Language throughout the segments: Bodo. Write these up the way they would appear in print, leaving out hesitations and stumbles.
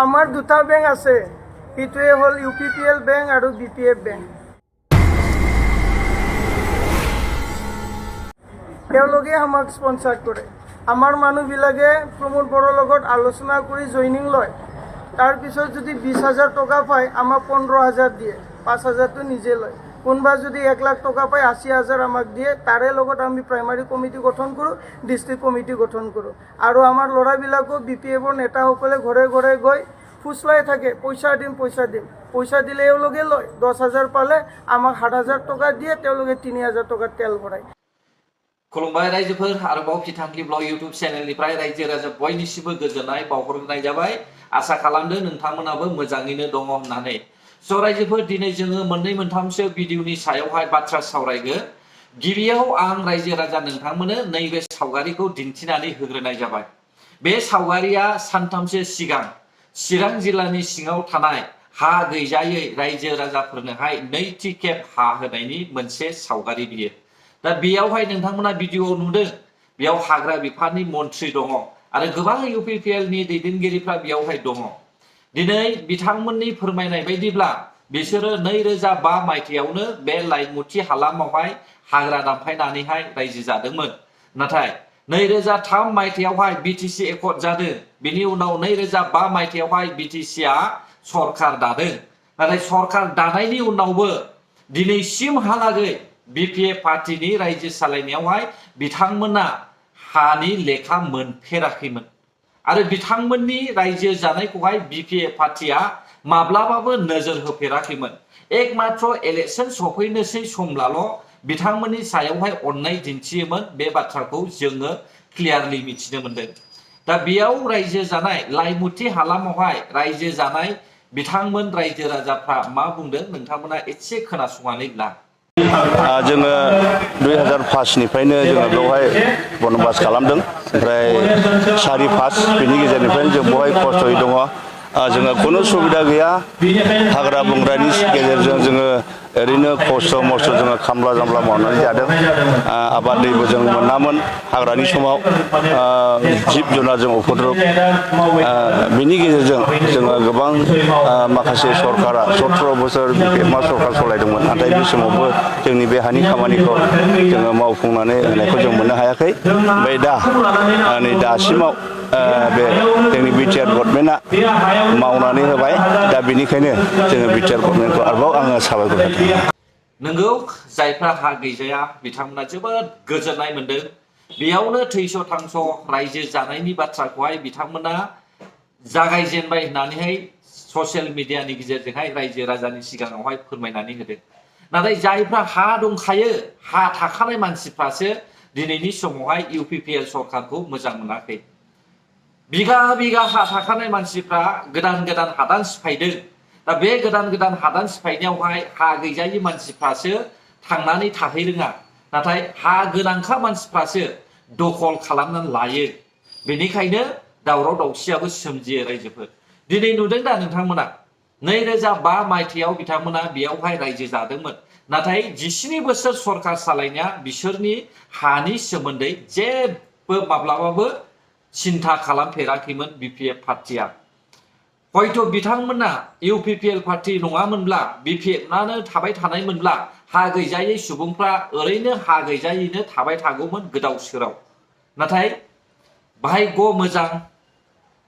আমার দুটা বেংক আছে, ইটোৱে হ'ল UPPL বেংক আৰু BPF বেংক। তেওঁলোকে আমাক স্পন্সাৰ কৰে। আমাৰ মানুহবিলাকে প্ৰমোদ বড়োৰ লগত আলোচনা কৰি জইনিং লয়। তাৰপিছত যদি 20,000 টকা পায় আমাক 15,000 দিয়ে, 5,000টো নিজে লয়। কোনোবা যদি 1 লাখ টকা পায় 80,000 আমাক দিয়ে। তাৰে লগত আমি প্ৰাইমাৰী কমিটি গঠন কৰোঁ, ডিষ্ট্ৰিক্ট কমিটি গঠন কৰোঁ। আৰু আমাৰ ল'ৰাবিলাকো BPFৰ নেতাসকলে ঘৰে ঘৰে গৈ ফুচলাই থাকে, পইচা দিম পইচা দিলে এওঁলোকে লয়। 10,000 পালে আমাক 7,000 টকা দিয়ে, তেওঁলোকে 3,000 টকাৰ তেল ভৰায়। खुलुमबाय रायजोफोर आरोबाव बिथांखि ब्लग इउट्यूब चेनेलनिफ्राय रायजो राजा बयनिसिमबो गोजोननाय बावहरनाय जाबाय। आसा खालामदों नोंथांमोनाबो मोजाङैनो दङ होननानै। स' रायजोफोर दिनै जोङो मोननै मोनथामसो भिडिअनि सायावहाय बाथ्रा सावरायगोन। गिबियाव आं रायजो राजा नोंथांमोननो नैबे सावगारिखौ दिन्थिनानै होग्रोनाय जाबाय। बे सावगारिया सानथामसो सिगां चिरां जिल्लानि सिङाव थानाय हा गैजायै रायजो राजाफोरनोहाय नैथि खेब हा होनायनि मोनसे सावगारि बियो। दा बेयावहाय नोंथांमोना भिडिअ नुदों, बेयाव हाग्रा बिफाननि मन्थ्रि दङ आरो गोबां UPPL नि दैदेनगिरिफ्रा बेयावहाय दङ। दिनै बिथांमोननि फोरमायनाय बायदिब्ला बिसोरो 2005 मायथाइयावनो बे लाइमुथि हालामावहाय हाग्रा दानफायनानैहाय रायजो जादोंमोन। नाथाय 2003 मायथाइयावहाय BTC एकर्ड जादों। बेनि उनाव 2005 मायथाइयावहाय BTC आ सरकार दादों। नाथाय सरकार दानायनि उनावबो दिनैसिमहालागै BPF पार्टीनि रायजो सालायनायावहाय बिथांमोना हानि लेखा मोनफेराखैमोन आरो बिथांमोननि रायजो जानायखौहाय BPF पार्टीया माब्लाबाबो नोजोर होफेराखैमोन। एकमात्र इलेक्शन सफैनोसै समब्लाल' बिथांमोननि सायावहाय अननाय दिन्थियोमोन। बे बाथ्राखौ जोङो क्लियारलि मिथिनो मोनदों। दा बेयाव रायजो जानाय लाइमुथि हालामावहाय रायजो जानाय बिथांमोन रायजो राजाफ्रा मा बुंदों नोंथांमोना एसे खोनासंनानै ला। जोङो 2005 निफ्रायनो जोङो बेवहाय बनबास खालामदों। ओमफ्राय 4-5 बेनि गेजेरनिफ्रायनो जों बेवहाय खस्थ'यै दङ। जोङो खुनु सुबिदा गैया। हाग्रा बंग्रानि गेजेरजों जोङो ओरैनो खस्थ' मस्थ' जोङो खामला जामला मावनानै जादों। आबाद दैबो जों मोनामोन हाग्रानि समाव। जिब जुनारजों उपद्रब। बेनि गेजेरजों जोङो गोबां माखासे सरकारा 17 बोसोर मा सरकार सलायदोंमोन। नाथाय बे समावबो जोंनि बे हानि खामानिखौ जोङो मावफुंनानै होनायखौ जों मोननो हायाखै। ओमफ्राय दा नै दासिमाव बे जोंनि BTR गभर्नमेन्टआ मावनानै होबाय। दा बेनिखायनो जोङो BTR गभर्नमेन्टखौ आरोबाव आङो साबायखर होदों। नोंगौ जायफ्रा हा गैजाया बिथांमोना जोबोद गोजोननाय मोनदों। बेयावनो थैस' थांस' रायजो जानायनि बाथ्राखौहाय बिथांमोना जागायजेनबाय होननानैहाय ससियेल मिडियानि गेजेरजोंहाय रायजो राजानि सिगाङावहाय फोरमायनानै होदों। नाथाय जायफ्रा हा दंखायो, हा थाखानाय मानसिफ्रासो दिनैनि समावहाय UPPL सरकारखौ मोजां मोनाखै। बिगा बिगा हा थाखानाय मानसिफ्रा गोदान गोदान हादान सिफायदों। दा बे गोदान गोदान हादान सिफायनायावहाय हा गैजायै मानसिफ्रासो थांनानै थाहैरोङा। नाथाय हा गोनांखा मानसिफ्रासो दखल खालामनानै लायो। बेनिखायनो दावराव दावसियाबो सोमजियो रायजोफोर। दिनै नुदों दा नोंथांमोना 2005 मायथाइयाव बिथांमोना बेयावहाय रायजो जादोंमोन। नाथाय 17 बोसोर सरकार सालायनाया बिसोरनि हानि सोमोन्दै जेबो माब्लाबाबो सिन्था खालामफेराखैमोन BPF पार्टीया। हयथ' बिथांमोना UPPL पार्टी नङामोनब्ला, BPFआनो थाबाय थानायमोनब्ला हा गैजायै सुबुंफ्रा ओरैनो हा गैजायैनो थाबाय थागौमोन गोदाव सोराव। नाथाय भाग्य मोजां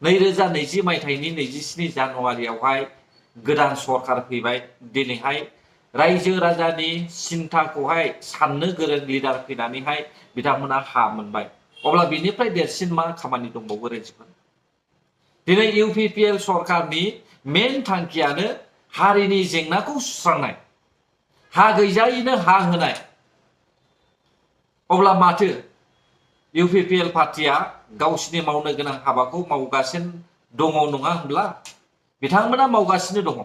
2020 मायथाइनि 27 जानुवारियावहाय गोदान सरकार फैबाय। दिनैहाय रायजो राजानि सिन्थाखौहाय साननो गोरों लिडार फैनानैहाय बिथांमोना हा मोनबाय। अब्ला बिनिफ्राय देरसिन मा खामानि दंबावो रायजोफोर? दिनै UPPL सरकारनि मेन थांखियानो हारिनि जेंनाखौ सुस्रांनाय, हा गैजायैनो हा होनाय। अब्ला माथो UPPL पार्टीया गावसिनि मावनो गोनां हाबाखौ मावगासिनो दङ नङा होनब्ला? बिथांमोना मावगासिनो दङ।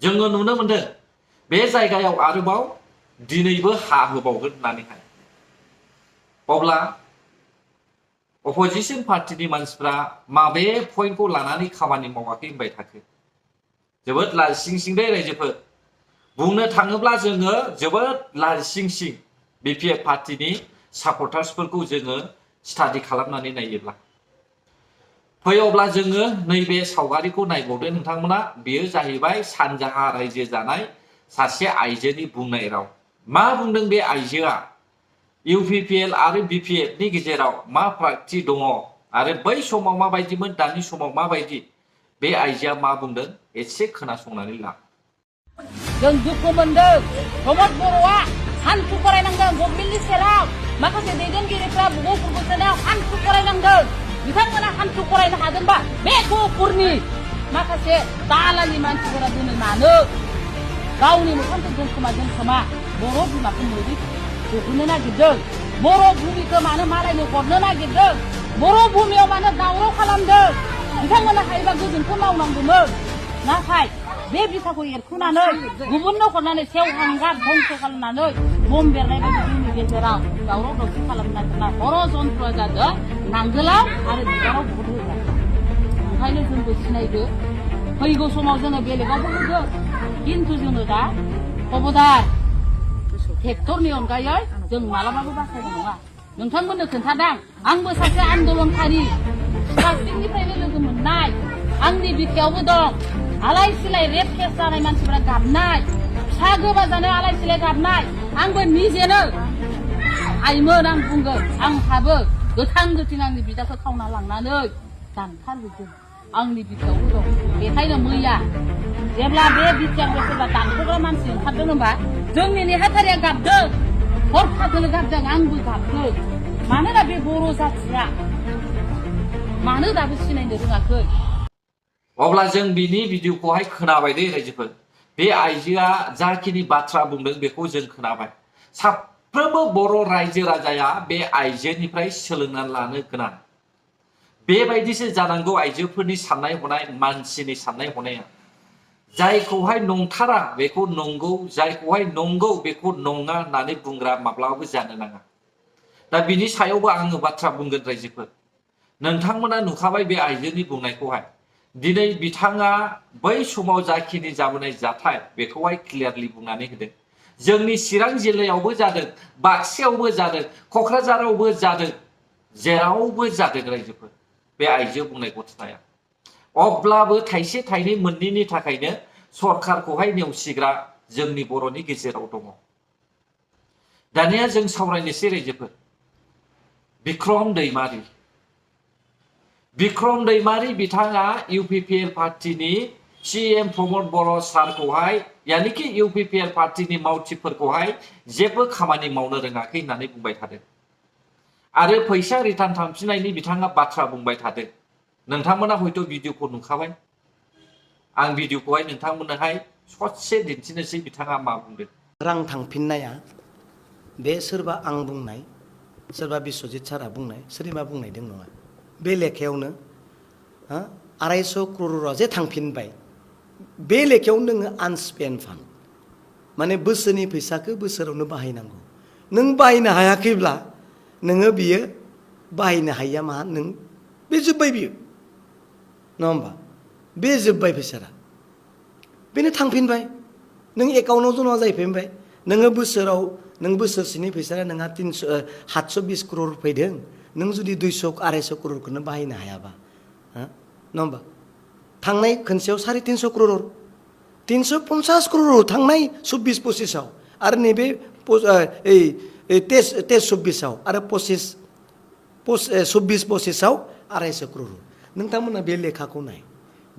जोङो नुनो मोनदों बे जायगायाव आरोबाव दिनैबो हा होबावगोन होननानैहाय। अब्ला अपोजिशन पार्टीनि मानसिफ्रा माबे पइन्टखौ लानानै खामानि मावाखै होनबाय थाखो? जोबोद लाजिंसिं दे रायजोफोर। बुंनो थाङोब्ला जोङो जोबोद लाजिंसिं BPF पार्टीनि सापर्टार्सफोरखौ जोङो स्टाडि खालामनानै नायोब्ला। फै अब्ला जोङो नैबे सावगारिखौ नायबावदो नोंथांमोना बेयो जाहैबाय सानजाहा रायजो जानाय सासे आइजोनि बुंनाय राव मा बुंदों बे आइजोआ UPPL आरो BPF नि गेजेराव मा फारागथि दङ आरो बै समाव माबायदिमोन दानि समाव माबायदि बे आइजोआ मा बुंदों एसे खोनासंनानै ला जों दुखु मोनदों प्रमद बर'आ हान्थु फरायनांदों गभर्नमेन्टनि सेराव माखासे दैदेनगिरिफ्रा बर'फोरखौ सोनायाव हान्थु फरायनांदों बिथांमोना हान्थु फरायनो हादोंबा बे गहपुरनि माखासे दालालि मानसिफोरा दिनै मानो गावनि मोखांखौ दोनखोमा बर' बिमाखौ मोदै होनो नागिरदों बर' भुमिखौ मानो मालायनो हरनो नागिरदों बर' भुमियाव मानो दावराव खालामदों बिथांमोना हायोबा गोजोनखौ मावनांगौमोन नाथाय बे बिथाखौ एरखुनानै गुबुननो हरनानै सेवहांगार धंस खालामनानै बम बेरनाय बायदि जोंनि गेजेराव दावराव दावसि खालामनानै हर' जन्त्रआ जादों नांगोलाव आरो बिबाराव भट होग्रा ओंखायनो जोंबो सिनायदो फैगौ समाव जोङो बेलेगावबो होगोन खिन्थु जोङो दा खबरदार ट्रेक्टरनि अनगायै जों मालाबाबो बासायनाय नङा नोंथांमोननो खोन्थादों आंबो सासे आन्दलनकारि स्टार्टिंनिफ्रायनो लोगो मोननाय आंनि बिखायावबो दं आलाय सिलाय रेप केस जानाय मानसिफोरा गाबनाय फिसा गोमाजानाय आलाय सिलाय गाबनाय आंबो निजेनो आइमोन आं बुंगोन आंहाबो गोथां गोथां आंनि बिदाखौ खावना लांनानै दानथारजोबदों आंनि बिखायावबो दं बेखायनो मैया जेब्ला बे बिटिआरखौ सोरबा दानख'ग्रा मानसि ओंखारदों होनबा जोंनि नेहाथारिया गाबदों हरखाबखौनो गाबदों आंबो गाबदों मानोना बे बर' जाथिया मानो दाबो सिनायनो रोङाखै अब्ला जों बिनि भिडिअखौहाय खोनाबाय दे रायजोफोर बे आइजोआ जाखिनि बाथ्रा बुंदों बेखौ जों खोनाबाय साफ्रोमबो बर' रायजो राजाया बे आइजोनिफ्राय सोलोंनानै लानो गोनां बेबायदिसो जानांगौ आइजोफोरनि साननाय हनाय मानसिनि साननाय हनाया जायखौहाय नंथारा बेखौ नंगौ जायखौहाय नंगौ बेखौ नङा होननानै बुंग्रा माब्लाबाबो जानो नाङा दा बिनि सायावबो आङो बाथ्रा बुंगोन रायजोफोर नोंथांमोना नुखाबाय बे आइजोनि बुंनायखौहाय दिनै बिथाङा बै समाव जाखिनि जाबोनाय जाथाय बेखौहाय क्लियारलि बुंनानै होदों जोंनि चिरां जिल्लायावबो जादों बाक्सायावबो जादों क'क्राझारावबो जादों जेरावबो जादों रायजोफोर बे आइजो बुंनाय बाथ्राया अब्लाबो थाइसे थाइनै मोननैनि थाखायनो सरखारखौहाय नेवसिग्रा जोंनि बर'नि गेजेराव दङ दानिया जों सावरायनोसै रायजोफोर बिक्रम दैमारि बिथाङा UPPL पार्टीनि CM प्रमद बर' सारखौहाय यानिखि UPPL पार्टीनि मावथिफोरखौहाय जेबो खामानि मावनो रोङाखै होननानै बुंबाय थादों आरो फैसा रिटार्न थांफिननायनि बिथाङा बाथ्रा बुंबाय थादों नोंथांमोना हयथ' भिडिअखौ नुखाबाय आं भिडिअखौहाय नोंथांमोननोहाय ससे दिन्थिनोसै बिथाङा मा बुंदों रां थांफिननाया बे सोरबा आं बुंनाय सोरबा बिश्वजित सारा बुंनाय सोरनिबा बुंनाय दं नङा बे लेखायावनो 250 crore जे थांफिनबाय बे लेखायाव नोङो आनस्पेन्ड फान्ड माने बोसोरनि फैसाखौ बोसोरावनो बाहायनांगौ नों बाहायनो हायाखैब्ला नोङो बियो बाहायनो हायिया मा नों बे जोब्बाय बियो नङा होमबा बे जोब्बाय फैसाया बेनो थांफिनबाय नों एकाउन्टाव जमा जाहैफिनबाय नोङो बोसोराव नों बोसोरसेनि फैसाया नोंहा 720 crore फैदों नों जुदि 200-250 crore बाहायनो हायाबा नङा होमबा थांनाय खनसेयाव 350 crore 350 crore थांनाय 24-25 आरो नैबे 23-24 आरो 24-25 250 crore नोंथांमोना बे लेखाखौ नाय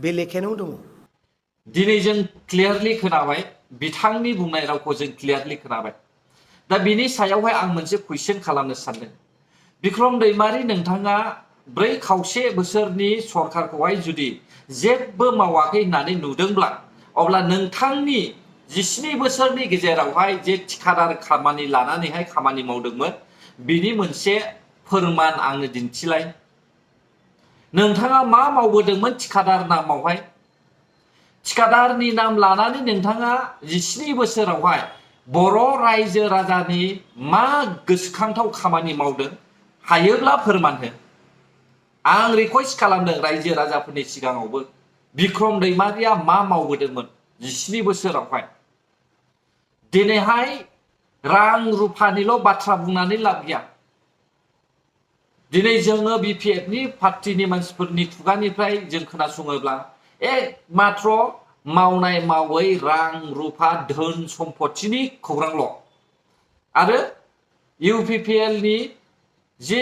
बे लेखायाव दङ दिनै जों क्लियारलि खोनाबाय बिथांनि बुंनाय रावखौ जों क्लियारलि खोनाबाय दा बिनि सायावहाय आं मोनसे कुइसन खालामनो सानदों बिक्रम दैमारि नोंथाङा 4.5 बोसोरनि सरखारखौहाय जुदि जेबो मावाखै होननानै नुदोंब्ला अब्ला नोंथांनि 17 बोसोरनि गेजेरावहाय जे थिखादार खामानि लानानैहाय खामानि मावदोंमोन बिनि मोनसे फोरमान आंनो दिन्थिलाय नोंथाङा मा मावबोदोंमोन थिखादार नामावहाय थिखादारनि नाम लानानै नोंथाङा 17 बोसोरावहाय बर' रायजो राजानि मा गोसोखांथाव खामानि मावदों हायोब्ला फोरमान हो आं रिक्वेस्ट खालामदों रायजो राजाफोरनि सिगाङावबो बिक्रम दैमारिया मा मावबोदोंमोन 17 बोसोरावहाय दिनैहाय रां रुफानिल' बाथ्रा बुंनानै लाब गैया दिनै जोङो बिपिएफनि पार्टिनि मानसिफोरनि खुगानिफ्राय जों खोनासङोब्ला मात्र मावनाय मावै रां रुफा धोन सम्पथिनि खौरांल' आरो इउपिपिएलनि जे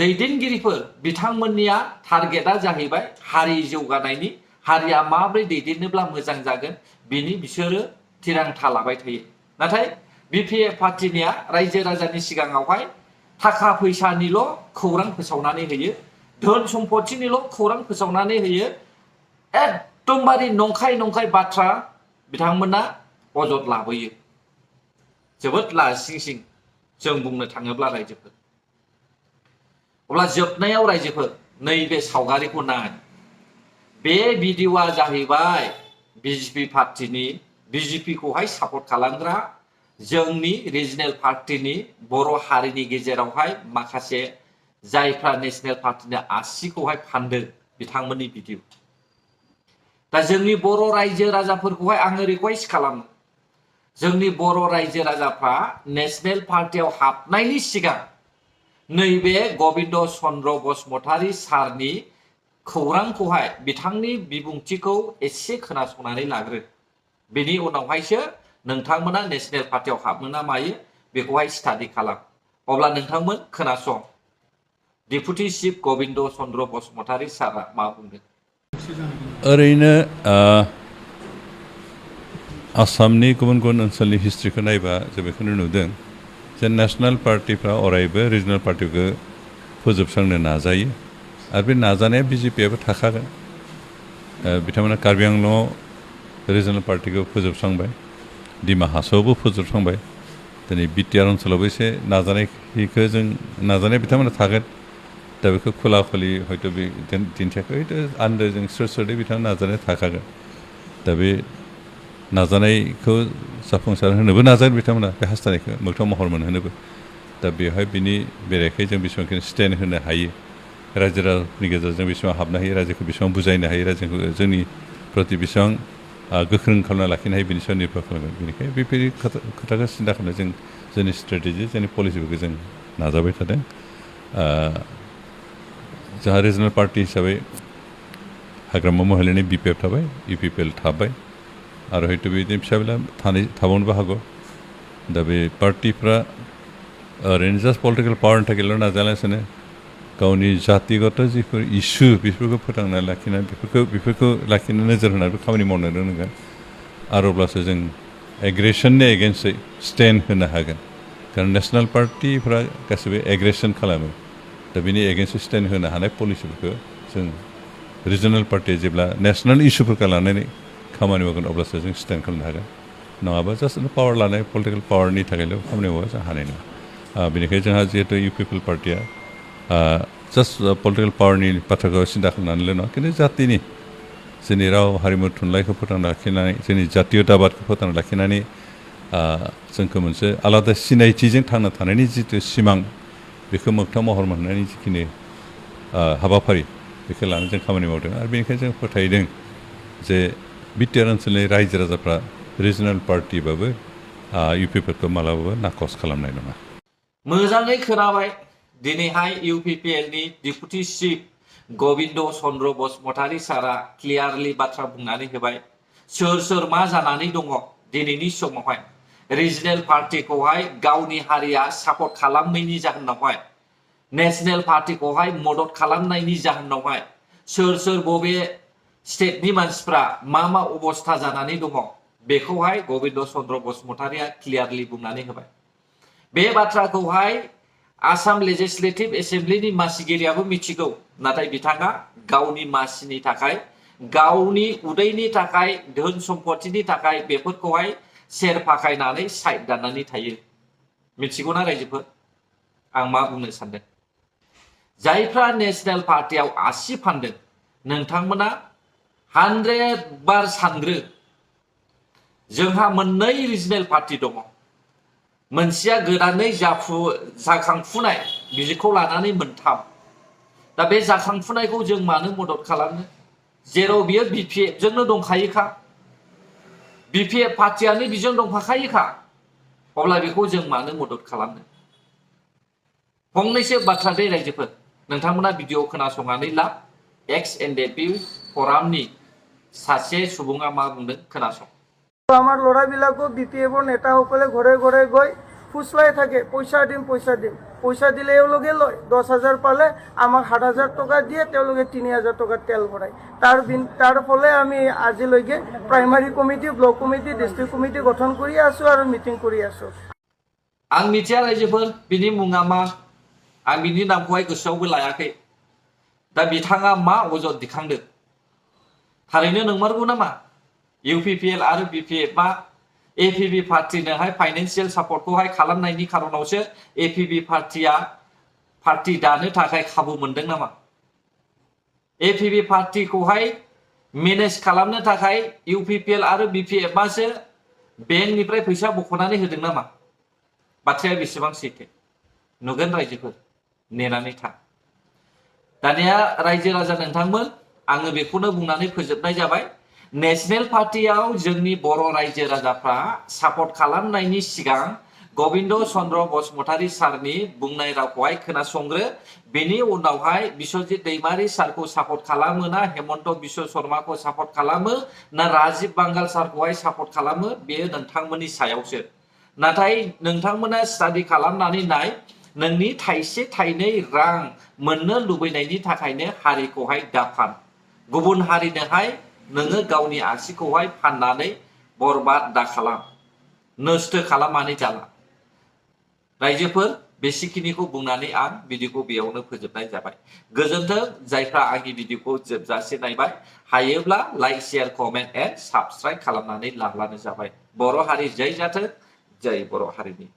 दैदेनगिरिफोर बिथांमोननिया टारगेटआ जाहैबाय हारि जौगानायनि हारिया माब्रै दैदेननोब्ला मोजां जागोन बिनि बिसोरो थिरांथा लाबाय थायो नाथाय बिपिएफ पार्टिनिया रायजो राजानि सिगाङावहाय थाखा फैसानिल' खौरां फोसावनानै होयो धोन सम्पथिनिल' खौरां फोसावनानै होयो एकदमबारे नंखाय बाथ्रा बिथांमोना अजद लाबोयो जोबोद लासिंसिं जों बुंनो थाङोब्ला रायजोफोर अब्ला जोबनायाव रायजोफोर नैबे सावगारिखौ नाय बे भिडिअ'आ जाहैबाय बिजेपि पार्टिनि बिजेपिखौहाय सापर्ट खालामग्रा जोंनि रिजनेल पार्टिनि बर' हारिनि गेजेरावहाय माखासे जायफ्रा नेशनेल पार्टिनि आसिखौहाय फानदों बिथांमोननि भिडिअ दा जोंनि बर' रायजो राजाफोरखौहाय आङो रिक्वेस्ट खालामो जोंनि बर' रायजो राजाफ्रा नेशनेल पार्टियाव हाबनायनि सिगां नैबे गबिन्द चन्द्र बसुमतारी सारनि खौरांखौहाय बिथांनि बिबुंथिखौ एसे खोनासंनानै लाग्रो बेनि उनावहायसो नोंथांमोना नेशनेल पार्टियाव हाबनो ना मायो बेखौहाय स्टाडि खालाम अब्ला नोंथांमोन खोनासं डेपुटि चिफ गबिन्द चन्द्र बसुमतारी सारा मा बुंदों ओरैनो आसामनि गुबुन गुबुन ओनसोलनि हिस्ट्रिखौ नायबा जों बेखौनो नुदों जे नेशनेल पार्टिफ्रा अरायबो रिजनेल पार्टिखौ फोजोबस्रांनो नाजायो आरो बे नाजानाया बिजेपियाबो थाखागोन बिथांमोना कार्बि आंलंआव रिजनेल पार्टिखौ फोजोबस्रांबाय डिमा हासावबो फोजोबस्रांबाय दिनै बिटिआर ओनसोलावबो एसे नाजानाया बिथांमोना थागोन दा बेखौ खुला खुलि हयथ' बे दिन्थियाखै हयथ' आन्दोजों स्रोदै बिथांमोना नाजानाया थाखागोन दा बे नाजानायखौ जाफुंसार होनोबो नाजागोन बिथांमोना बे हास्थायनायखौ मोगथां महर मोनहोनोबो दा बेवहाय बिनि बेरेखायै जों बेसेबांखिनि स्टेन्ड होनो हायो रायजो राजाफोरनि गेजेरजों बेसेबां हाबनो हायो रायजोखौ बेसेबां बुजायनो हायो रायजोखौ जोंनि प्रति बेसेबां गोख्रों खालामना लाखिनो हायो बिनि सायाव निर्भर खालामगोन बेनिखायनो बेफोर खोथाखौ सिन्था खालामनो जों जोंनि स्ट्रेटेजि जोंनि पलिसिफोरखौ जों नाजाबाय थादों जोंहा रिजनेल पार्टि हिसाबै हाग्रामा महिलानि बिपिएफ थाबाय इउपिपिएल थाबाय आरो हयथ' बिदिनो फिसा फिला थाबावनोबो हागौ दा बे पार्टिफ्रा ओरैनो जास्ट पलिटिकेल पावारनि थाखायल' नाजायालासेनो गावनि जातिगत जिफोर इसु बेफोरखौ फोथांना लाखिनानै बेफोरखौ लाखिनो नोजोर होनानै खामानि मावनो रोंनांगोन आरो अब्लासो जों एग्रेसननि एगेन्स्टै स्टेन्ड होनो हागोन कारण नेशनेल पार्टिफ्रा गासैबो एग्रेसन खालामो दा बेनि एगेन्स्टै स्टेन्ड होनो हानाय पलिसिफोरखौ जों रिजनेल पार्टिया जेब्ला नेशनेल इस्युफोरखौ लानानै खामानि मावगोन अब्लासो जों स्टेन्ड खालामनो हागोन नङाबा जास्ट पावार लानाय पलिटिकेल पावारनि थाखायल' खामानि मावबा जों हानाय नङा बेनिखायनो जोंहा जिहेतु इउपिपिएल पार्टिया जास्ट पलिटिकेल पावारनि बाथ्राखौ सिन्था खालामनानैल' नङा खिन्थु जातिनि जोंनि राव हारिमु थुनलाइखौ फोथांना लाखिनानै जोंनि जातीयताबादखौ फोथांना लाखिनानै जोंखौ मोनसे आलादा सिनायथिजों थांना थानायनि जिथु सिमां बेखौ मोगथां महर मोननायनि जिखिनि हाबाफारि बेखौ लानानै जों खामानि मावदों आरो बेनिखायनो जों फोथायदों जे बिटिआर ओनसोलनि रायजो राजाफ्रा रिजनेल पार्टिबाबो इउपिपिएलखौ मालाबाबो नाकस खालामनाय नङा मोजाङै खोनाबाय दिनैहाय इउपिपिएलनि डेपुटि चिफ गबिन्द चन्द्र बसुमतारी सारा क्लियारलि बाथ्रा बुंनानै होबाय सोर मा जानानै दङ दिनैनि समावहाय रिजनेल पार्टिखौहाय गावनि हारिया सापर्ट खालामनायनि जाहोनावहाय नेशनेल पार्टिखौहाय मदद खालामनायनि जाहोनावहाय सोर बबे स्टेटनि मानसिफ्रा मा अबस्था जानानै दङ बेखौहाय गबिन्द चन्द्र बसुमतारीया क्लियारलि बुंनानै होबाय बे बाथ्राखौहाय आसाम लेजिस्लेटिभ एसेम्ब्लिनि मासिगिरियाबो मिथिगौ नाथाय बिथाङा गावनि मासिनि थाखाय गावनि उदैनि थाखाय धोन सम्पथिनि थाखाय बेफोरखौहाय सेर फाखायनानै साइड दाननानै थायो मिथिगौना रायजोफोर आं मा बुंनो सानदों जायफ्रा नेशनेल पार्टियाव आसि फानदों नोंथांमोना 100 बार सानग्रो जोंहा मोननै रिजनेल पार्टि दङ मोनसेया गोदानै जाखांफुनाय बिखौ लानानै मोनथाम दा बे जाखांफुनायखौ जों मानो मदद खालामनो जेराव बियो बिपिएफजोंनो दंखायोखा बिपिएफ पार्टियानो बिजों दंफाखायोखा अब्ला बेखौ जों मानो मदद खालामनो फंनैसो बाथ्रा दे रायजोफोर नोंथांमोना भिडिअ खोनासंनानै ला XNDP फरामनि सासे सुबुङा मा बुंदों खोनासं। আমাৰ ল'ৰাবিলাকো BPF নেতাসকলে ঘৰে ঘৰে গৈ ফুচলাই থাকে, পইচা দিম পইচা দিলে এওঁলোকে লয়, 10,000 পালে আমাক 7,000 টকা দিয়ে, তেওঁলোকে 3,000 টকা তেল ভৰাই। তাৰ ফলে আমি আজিলৈকে primary committee, block committee, district committee গঠন কৰি আছোঁ আৰু মিটিং কৰি আছোঁ। आं मिथिया रायजोफोर बिनि मुङा मा, आं बिनि नामखौहाय गोसोआवबो लायाखै। दा बिथाङा मा अजद दिखांदों, थारैनो नंमारगौ नामा UPPL आरो BPF मा APB पार्टिनोहाय फाइनेन्सियेल सापर्टखौहाय खालामनायनि खारनावसो APB पार्टिया पार्टि दानो थाखाय खाबु मोनदों नामा? APB पार्टिखौहाय मेनेज खालामनो थाखाय UPPL आरो BPF मासो बेंकनिफ्राय फैसा बख'नानै होदों नामा? बाथ्राया बेसेबां सैथो नुगोन रायजोफोर, नेनानै था। दानिया रायजो राजा नोंथांमोन, आङो बेखौनो बुंनानै फोजोबनाय जाबाय। नेशनेल पार्टियाव जोंनि बर' रायजो राजाफ्रा सापर्ट खालामनायनि सिगां गबिन्द चन्द्र बसुमतारी सारनि बुंनाय रावखौहाय खोनासंग्रो, बेनि उनावहाय बिश्वजित दैमारी सारखौ सापर्ट खालामो ना हेमन्त बिश्व शर्माखौ सापर्ट खालामो ना राजीव बांगाल सारखौहाय सापर्ट खालामो, बेयो नोंथांमोननि सायावसो। नाथाय नोंथांमोना स्टाडि खालामनानै नाय, नोंनि थाइसे थाइनै रां मोननो लुबैनायनि थाखायनो हारिखौहाय दाफान, गुबुन हारिनोहाय नोङो गावनि आसिखौहाय फाननानै बरबाद दा खालाम, नस्थ' खालामनानै जाला। रायजोफोर, बेसेखिनिखौ बुंनानै आं भिडिअखौ बेयावनो फोजोबनाय जाबाय। गोजोन्थों जायफ्रा आंनि भिडिअखौ जोबजासे नायबाय, हायोब्ला like share comment and subscribe खालामनानै लाब्लानो जाबाय। बर' हारि जै जाथों, जै बर' हारिनि।